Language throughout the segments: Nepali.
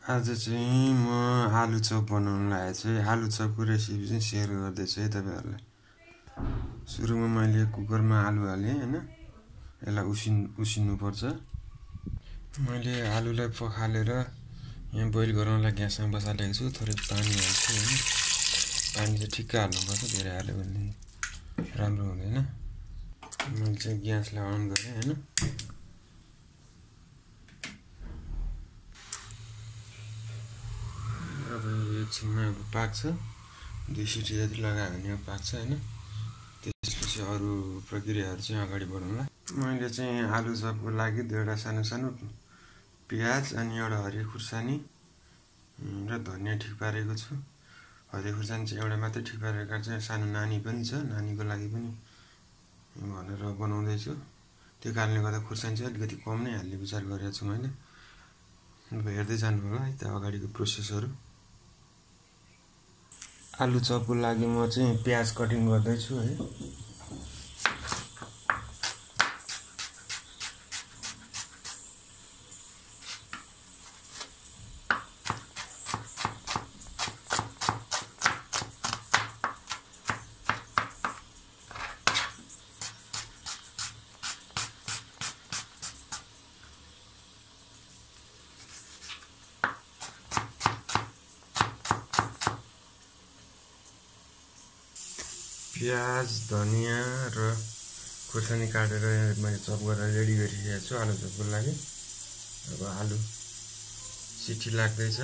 आज चाहिँ म आलु चप बनाउन लागेको छु। आलु चपको रेसिपी चाहिँ सेयर गर्दैछु है तपाईहरुलाई। सुरुमा मैले कुकरमा आलु हालेँ हैन। यसलाई उसिन्नु पर्छ। मैले आलुलाई पखालेर यहाँ बोइल गर्नलाई ग्यासमा बसालेको छु। थोरै पानी हाल्छु हैन। पानी चाहिँ ठिक्क हाल्नुपर्छ, धेरै हाल्यो भने राम्रो हुँदैन। मैले चाहिँ ग्यासलाई अन गरेँ हैन। अब एकछिनमा पाक्छ, 2 सिटी जति लगायो भने पाक्छ हैन। त्यसपछि अरु प्रक्रियाहरु चाहिँ अगाडि बढाउँला। मैले चाहिँ आलु चपको लागि 2वटा सानो सानो प्याज अनि एउटा हरियो खुर्सानी र धनिया ठिक पारेको छु। हरियो खुर्सानी चाहिँ एउटा मात्रै ठिक पारेको चाहिँ सानो नानी पनि छ, नानीको लागि पनि भनेर बनाउँदै छु। त्यो कारणले गर्दा खुर्सानी चाहिँ अलिकति कम नै हाल्ने विचार गरेको छु मैले। अब हेर्दै जानु होला है त अगाडिको प्रोसेसहरु। आलु चपको लागि म चाहिँ प्याज कटिङ गर्दै छु है। प्याज, धनिया र खुर्सानी काटेर मैले चप गरेर रेडी गरिसकेको छु आलु चपको लागि। अब आलु सिटी लाग्दैछ।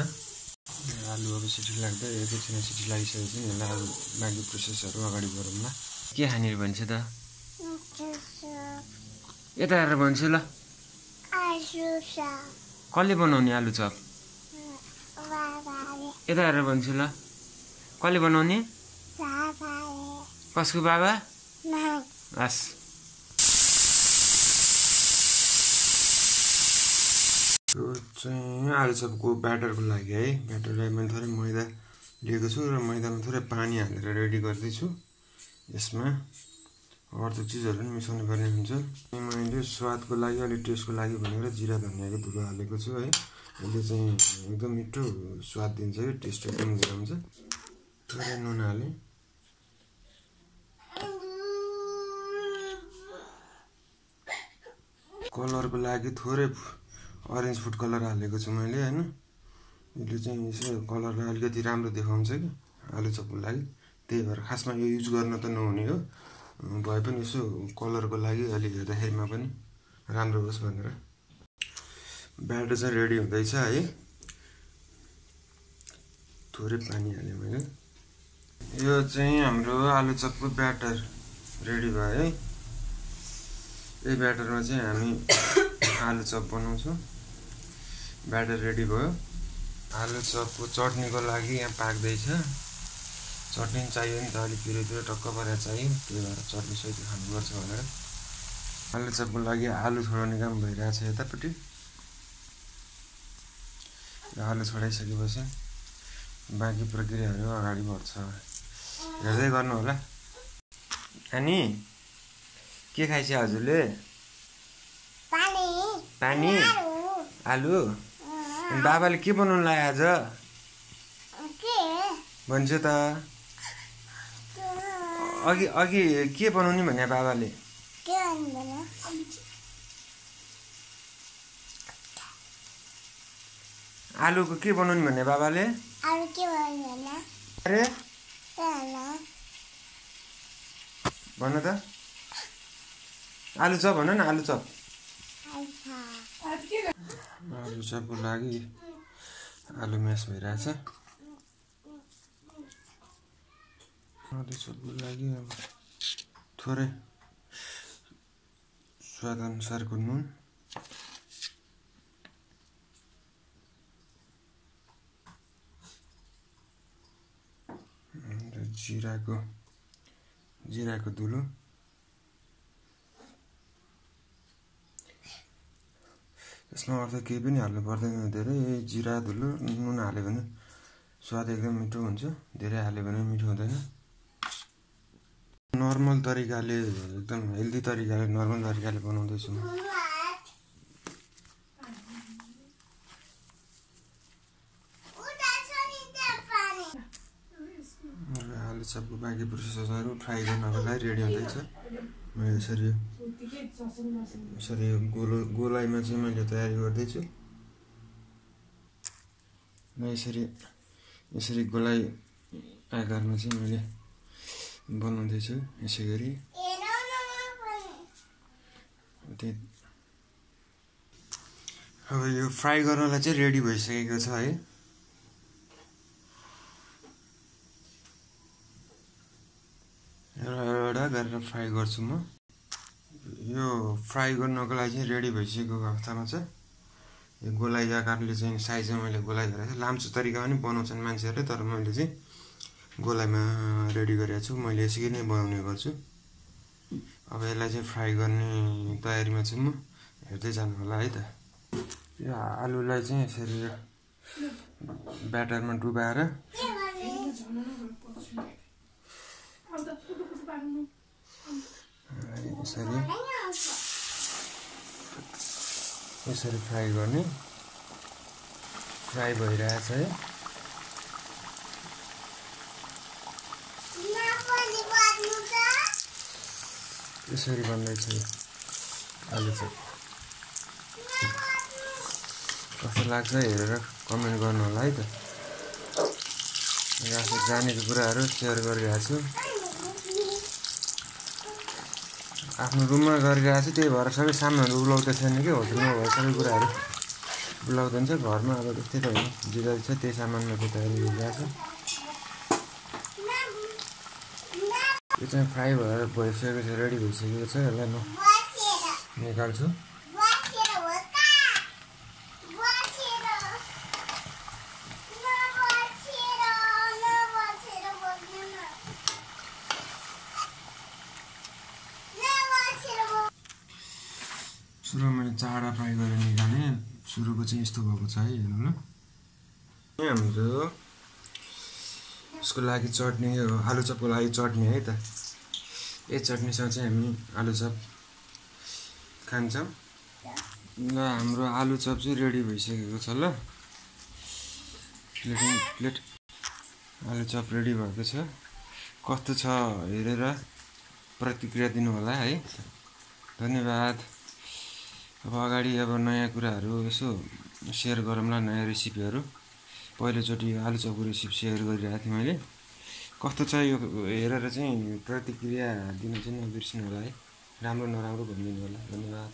आलु अब सिटी लाग्दै एकैछिन सिटी लागिसकेपछि यसलाई अब बाँकी प्रोसेसहरु अगाडि बढाउँला। के खाने भन्छ त? यता हेरेर भन्छु ल। आलु चप। कसले बनाउने आलु चप? बाबाले। यता हेरेर भन्छु ल। कसले बनाउने? कसको बाबा? बस। यो चाहिँ आलु चपको ब्याटरको लागि है। ब्याटरलाई मैले थोरै मैदा लिएको छु र मैदामा थोरै पानी हालेर रेडी गर्दैछु। यसमा अरू चीजहरु पनि मिसाउनु पर्ने हुन्छ। मैले स्वादको लागि अलि टेस्टको लागि भनेर जिरा धनियाको धुलो हालेको छु है। यसले चाहिँ एकदम मिठो स्वाद दिन्छ के टेस्ट एकदम गराउँछ। थोरै नुन हालेँ। कलरको लागि थोरै अरेन्ज फुड कलर हालेको छु मैले हैन। यसले चाहिँ यसो कलरलाई अलिकति राम्रो देखाउँछ के आलु चपको लागि। त्यही भएर खासमा यो युज गर्न त नहुने हो, भए पनि यसो कलरको लागि अलि हेर्दाखेरिमा पनि राम्रो होस् भनेर। ब्याटर चाहिँ रेडी हुँदैछ है। थोरै पानी हालेँ मैले। यो चाहिँ हाम्रो आलु चपको ब्याटर रेडी भयो है। यही ब्याटरमा चाहिँ हामी आलु चप बनाउँछौँ। ब्याटर रेडी भयो। आलु चपको चटनीको लागि यहाँ पाक्दैछ। चटनी चाहियो नि त, अलिक पिरो टक्क परेर चाहियो। त्यही भएर चटनी सहित खानुपर्छ भनेर आलु चपको लागि आलु छोडाउने काम भइरहेछ यतापट्टि। आलु छोडाइसकेपछि बाँकी प्रक्रियाहरु अगाडि बढ्छ। हेर्दै गर्नु होला। अनि के खाइछ हजुरले? पानी आलु। बाबाले के बनाउनु लाग्यो आज? भन्छ त। अघि के बनाउने भने बाबाले? आलुको के बनाउने भने बाबाले? आलु के बनाउने भने? अरे भन त। आलु चप भन न, आलु चप। आलु चपको लागि आलु म्यास भइरहेछ। आलु चपको लागि अब थोरै स्वाद अनुसारको नुन, जिराको धुलो, यसमा अर्थ केही पनि हाल्नु पर्दैन धेरै। जिरा धुलो नुन हाल्यो भने स्वाद एकदम मिठो हुन्छ, धेरै हाल्यो भने मिठो हुँदैन। नर्मल तरिकाले एकदम हेल्दी तरिकाले नर्मल तरिकाले बनाउँदैछु म। आलुचपको बाँकी प्रोसेसहरू फ्राई गर्नको लागि रेडी हुँदैछ। मैले यसरी गोलाइमा चाहिँ मैले तयारी गर्दैछु। र यसरी गोलाइ आकारमा चाहिँ मैले बनाउँदैछु यसै गरी। अब यो फ्राई गर्नलाई चाहिँ रेडी भइसकेको छ है। एउटा गरेर फ्राई गर्छु म। यो फ्राई गर्नको लागि चाहिँ रेडी भइसकेको अवस्थामा छ। यो गोलाइ आकारले चाहिँ साइजमा मैले गोलाइ गरेको छु। लाम्चो तरिका पनि बनाउँछन् मान्छेहरूले, तर मैले चाहिँ गोलाइमा रेडी गरेको छु। मैले यसरी नै बनाउने गर्छु। अब यसलाई चाहिँ फ्राई गर्ने तयारीमा छु म, हेर्दै जानु होला है त। यो आलुलाई चाहिँ यसरी ब्याटरमा डुबाएर यसरी फ्राई गर्ने। फ्राई भइरहेछ है। यसरी बन्दैछ आलुचप। कस्तो लाग्छ हेरेर कमेन्ट गर्नु होला है त। मैले आफू जानेको कुराहरू सेयर गरिरहेको छु। आफ्नो रुममा गरिरहेको छु, त्यही भएर सबै सामानहरू उलाउँदै छैन कि। होटलमा भएर सबै कुराहरू उलाउँदैन छ। घरमा अब त्यस्तै त होइन, जे जति छ त्यही सामानमा चाहिँ तयारी गरिरहेको छु। यो चाहिँ फ्राई भएर भइसकेको छ, रेडी भइसकेको छ। यसलाई म निकाल्छु। सुरुमा मैले चाडा फ्राई गरेर निकालेँ। सुरुको चाहिँ यस्तो भएको छ है, हेर्नु ल। हाम्रो उसको लागि चटनी, आलुचपको लागि चटनी है त। यही चटनीसँग चाहिँ हामी आलुचप खान्छौँ। ल हाम्रो आलुचप चाहिँ रेडी भइसकेको छ। ल प्लेट आलुचप रेडी भएको छ। कस्तो छ हेरेर प्रतिक्रिया दिनु होला है। धन्यवाद। अब अगाडि नयाँ कुराहरू यसो सेयर गरौँला, नयाँ रेसिपीहरू। पहिलोचोटि आलुचपको रेसिपी सेयर गरिरहेको थिएँ मैले। कस्तो छ यो हेरेर चाहिँ प्रतिक्रिया दिन चाहिँ नबिर्सिनु होला है। राम्रो नराम्रो भनिदिनु होला। धन्यवाद।